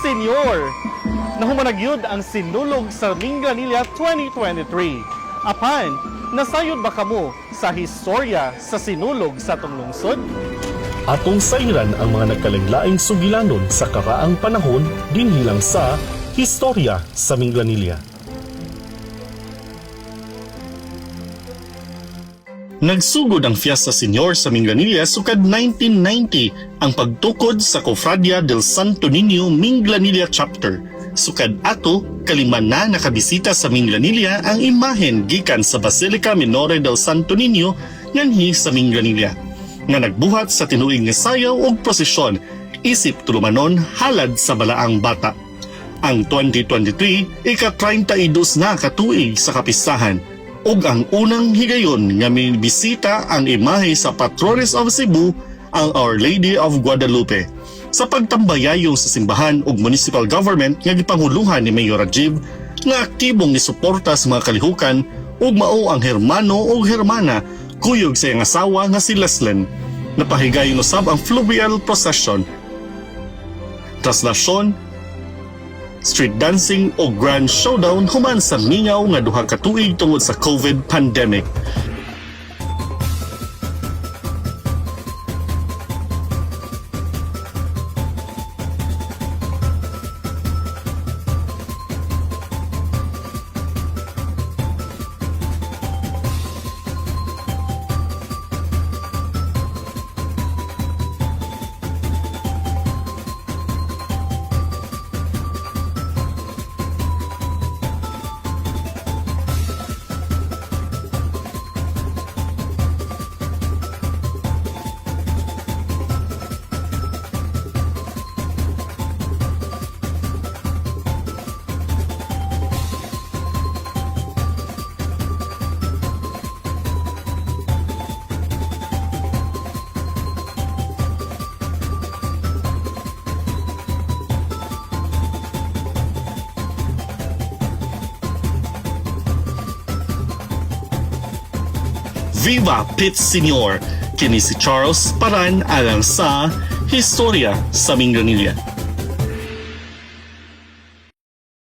Senior! Nahuman na gyud ang Sinulog sa Minglanilla 2023. Apan, nasayod ba kamo sa historya sa Sinulog sa atong lungsod? Atong sayran ang mga nagkalainlaing sugilanon sa karaang panahon dinhi lang sa Historia sa Minglanilla. Nagsugod ang Fiesta Senior sa Minglanilla sukad 1990 ang pagtukod sa Cofradia del Santo Niño Minglanilla Chapter. Sukad ato, kalima na nakabisita sa Minglanilla ang imahen gikan sa Basilica Minore del Santo Niño nganhi sa Minglanilla nga nagbuhat sa tinuig nga sayaw ug prosesyon isip tulumanon halad sa balaang bata. Ang 2023, ika-32 na katuig sa kapistahan ug ang unang higayon nga mibisita ang imahe sa Patrones of Cebu, ang Our Lady of Guadalupe. Sa pagtambayayo sa simbahan ug municipal government nga gipanguluhan ni Mayor Rajiv nga aktibong nisuporta sa mga kalihukan ug mao ang hermano ug hermana kuyog sa iyang asawa nga si Leslen. Napahigayon usab ang fluvial procession, traslasyon, street dancing o grand showdown human sa mingaw nga duha ka tuig tungod sa COVID pandemic. Viva Pit Senior! Kini si Charles Paran alang sa Historia sa Minglanilla.